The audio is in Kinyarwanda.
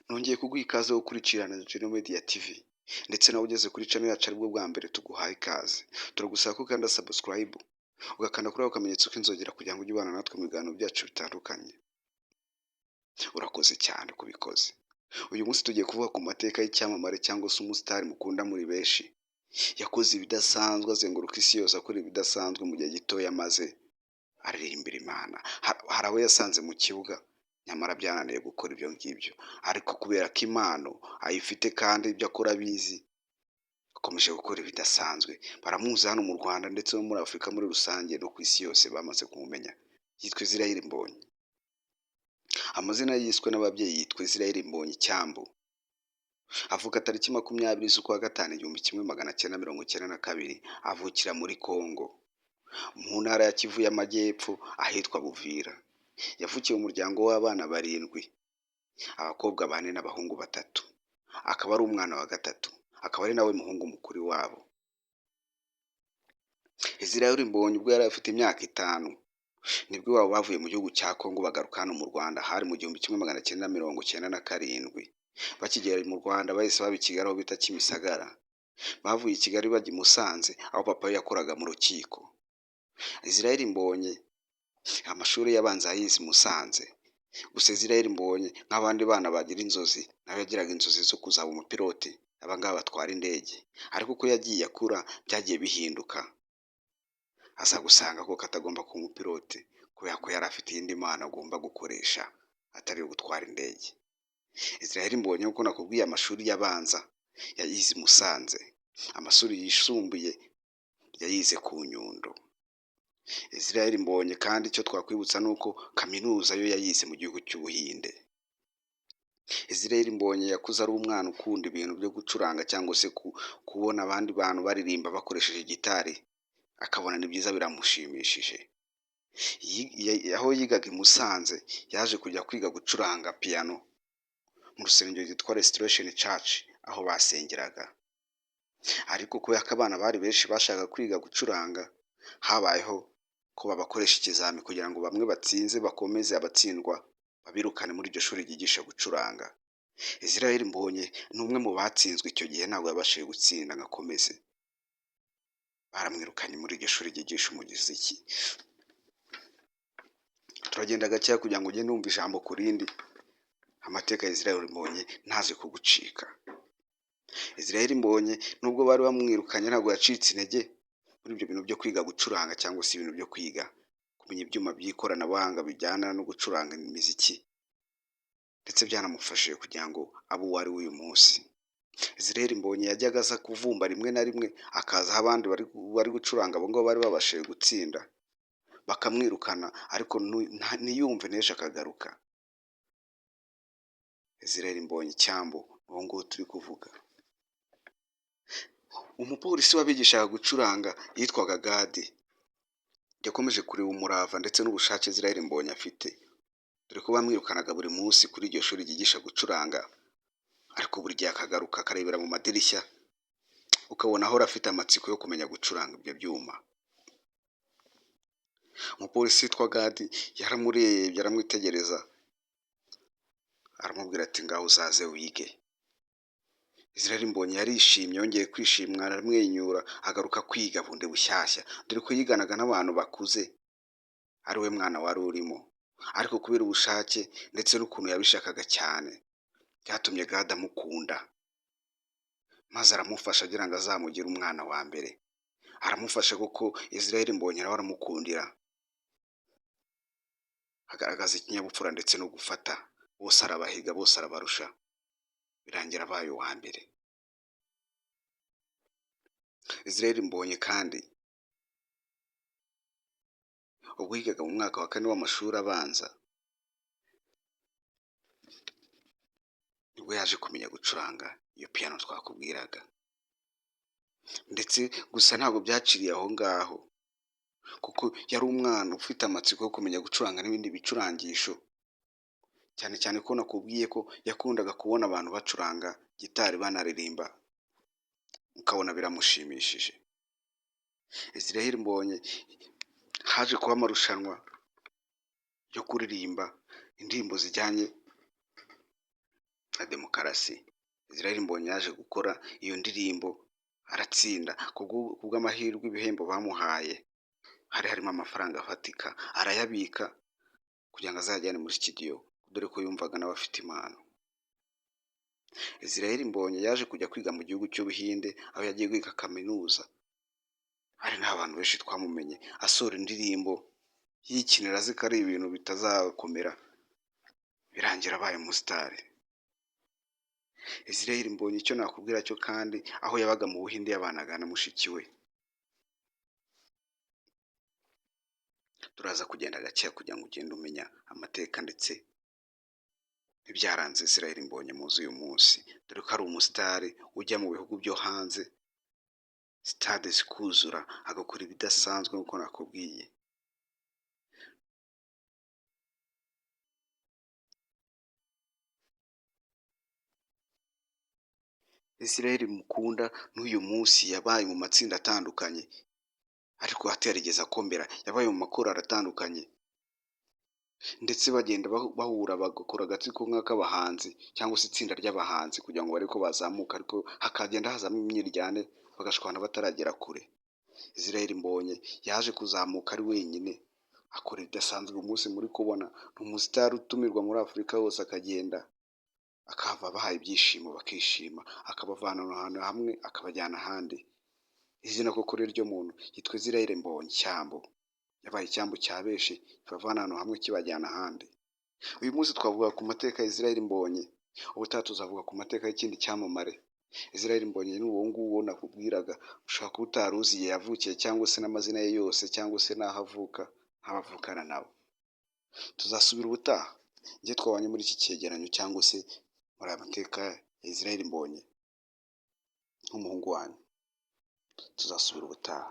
Nongeye kuguha ikaze wo gukurikirana General Media TV, ndetse nawe ugeze kuri channel yacu aribwo bwa mbere, tuguhaye ikaze. Turagusaba ko ukanda subscribe, ugakanda kuri ako kamenyetso k'inzogera kugira ngo ujye ubana natwe mu biganiro byacu bitandukanye. Urakoze cyane kubikoze. Uyu munsi tugiye kuvuga ku mateka y'icyamamare cyangwa se umusitari mukunda muri benshi. Yakoze ibidasanzwe, azenguruka isi yose akora ibidasanzwe mu gihe gitoya maze aririmbira Imana. Hari abo yasanze mu kibuga nyamara byananiye gukora ibyo ngibyo, ariko kubera ko impano ayifite kandi ibyo akora abizi, akomeje gukora ibidasanzwe. Baramuzi hano mu Rwanda ndetse no muri Afurika muri rusange, no ku isi yose bamaze kumumenya. Yitwa Israel Mbonyi. Amazina yiswe n'ababyeyi, yitwa Israel Mbonyi Cyambu. Avuka tariki 20 z'ukwa gatanu 1992, avukira muri Congo, mu ntara ya Kivu y'Amajyepfo, ahitwa Buvira. Yavukiye mu muryango w'abana barindwi, abakobwa bane n'abahungu batatu, akaba ari umwana wa gatatu, akaba ari nawe muhungu mukuru wabo. Israel Mbonyi ubwo yari afite imyaka 5 nibwo iwabo bavuye mu gihugu cya Congo bagaruka hano mu Rwanda. Hari mu 1997. Bakigera mu Rwanda bahise baba i Kigali, aho bita Kimisagara. Bavuye i Kigali bajya i Musanze, aho papa we yakoraga mu rukiko. Israel Mbonyi amashuri y'abanza yayize i Musanze. Gusa Israel Mbonyi, nk'abandi bana bagira inzozi, nawe yagiraga inzozi zo kuzaba umupilote, aba ngaba batwara indege. Ariko uko yagiye akura byagiye bihinduka, aza gusanga koko atagomba kuba umupilote, kubera ko yari afite iyindi mpano agomba gukoresha atari iyo gutwara indege. Israel Mbonyi, nk'uko nakubwiye, amashuri y'abanza yayize i Musanze, amashuri yisumbuye yayize ku Nyundo. Israel Mbonyi kandi icyo twakwibutsa ni uko kaminuza yo yayize mu gihugu cy'Ubuhinde. Israel Mbonyi yakuze ari umwana ukunda ibintu byo gucuranga cyangwa se kubona abandi bantu baririmba bakoresheje gitari, akabona ni byiza, biramushimishije. Aho yigaga i Musanze yaje kujya kwiga gucuranga piyano mu rusengero rwitwa Restoration Church, aho basengeraga. Ariko kubera ko abana bari benshi bashakaga kwiga gucuranga, habayeho ko babakoresha ikizami kugira ngo bamwe batsinze bakomeze, abatsindwa babirukane muri iryo shuri ryigisha gucuranga. Israel Mbonyi ni umwe mu batsinzwe icyo gihe, ntabwo yabashije gutsinda ngo akomeze. Baramwirukanye muri iryo shuri ryigisha umuziki. Turagenda gakeya kugira ngo ugende wumva ijambo ku rindi, amateka ya Israel Mbonyi ntaze kugucika. Israel Mbonyi, nubwo bari bamwirukanye, ntabwo yacitse intege muri ibyo bintu byo kwiga gucuranga cyangwa se ibintu byo kwiga kumenya ibyuma by'ikoranabuhanga bijyana no gucuranga imiziki, ndetse byanamufashije kugira ngo abe uwo ari we uyu munsi. Israel Mbonyi yajyaga aza kuvumba rimwe na rimwe, akaza aho abandi bari gucuranga, abo ngabo bari babashije gutsinda bakamwirukana, ariko ntiyumve n'ejo akagaruka. Israel Mbonyi Cyambu, uwo nguwo turi kuvuga. Umupolisi wabigishaga gucuranga yitwaga Gadi. Yakomeje kureba umurava ndetse n'ubushake Israel Mbonyi afite, dore ko bamwirukanaga buri munsi kuri iryo shuri ryigisha gucuranga, ariko buri gihe akagaruka akarebera mu madirishya, ukabona ahora afite amatsiko yo kumenya gucuranga ibyo byuma. Umupolisi witwa Gadi yaramurebye, aramwitegereza, aramubwira ati: "Ngaho uzaze wige." Israel Mbonyi yarishimye, yongeye kwishimwa, aramwenyura, agaruka kwiga bundi bushyashya, dore ko yiganaga n'abantu bakuze ari we mwana wari urimo. Ariko kubera ubushake ndetse n'ukuntu yabishakaga cyane, byatumye Gadi amukunda, maze aramufasha agira ngo azamugire umwana wa mbere. Aramufasha kuko Israel Mbonyi nawe aramukundira, agaragaza ikinyabupfura ndetse no gufata bose, arabahiga bose, arabarusha, birangira abaye uwa mbere. Israel Mbonyi kandi ubwo yigaga mu mwaka wa kane w'amashuri abanza nibwo yaje kumenya gucuranga iyo piyano twakubwiraga. Ndetse gusa ntabwo byaciriye aho ngaho, kuko yari umwana ufite amatsiko yo kumenya gucuranga n'ibindi bicurangisho, cyane cyane ko nakubwiye ko yakundaga kubona abantu bacuranga gitari banaririmba, ukabona biramushimishije. Israel Mbonyi haje kuba amarushanwa yo kuririmba indirimbo zijyanye na demokarasi. Israel Mbonyi yaje gukora iyo ndirimbo aratsinda, kubw'amahirwe ibihembo bamuhaye hari harimo amafaranga afatika, arayabika kugira ngo azayajyane muri studio, dore ko yumvaga nawe afite impano. Israel Mbonyi yaje kujya kwiga mu gihugu cy'Ubuhinde, aho yagiye kwiga kaminuza. Hari n'abantu benshi twamumenye asohora indirimbo yikinira azi ko ari ibintu bitazakomera, birangira abaye umusitari. Israel Mbonyi icyo nakubwira cyo kandi, aho yabaga mu Buhinde yabanaga na mushiki we. Turaza kugenda gakeya kugira ngo ugende umenya amateka ndetse n'ibyaranze Israel Mbonyi muzi uyu munsi, dore ko ari umusitari ujya mu bihugu byo hanze, sitade zikuzura, agakora ibidasanzwe nk'uko nakubwiye. Israel mukunda n'uyu munsi yabaye mu matsinda atandukanye, ariko atarigeze akomera, yabaye mu makorali atandukanye, ndetse bagenda bahura bagakora agatsiko nk'ak'abahanzi cyangwa se itsinda ry'abahanzi kugira ngo barebe ko bazamuka, ariko hakagenda hazamo imyiryane bagashwana bataragera kure. Israel Mbonyi yaje kuzamuka ari wenyine, akora ibidasanzwe. Umunsi muri kubona ni umusitari utumirwa muri Afurika hose, akagenda akahava abahaye ibyishimo bakishima, akabavana ahantu hamwe akabajyana ahandi. Izina koko rero ry'umuntu yitwa Israel Mbonyi Cyambu, yabaye icyambu cya benshi kibavana ahantu hamwe kibajyana ahandi. Uyu munsi twavuga ku mateka ya Israel Mbonyi, ubutaha tuzavuga ku mateka y'ikindi cyamamare. Israel Mbonyi ni uwo nguwo nakubwiraga, ushobora kuba utari uzi igihe yavukiye cyangwa se n'amazina ye yose cyangwa se n'aho avuka n'abo avukana nabo. Tuzasubira ubutaha, njye twabanye muri iki cyegeranyo cyangwa se muri aya mateka ya Israel Mbonyi nk'umuhungu wanyu. Tuzasubira ubutaha.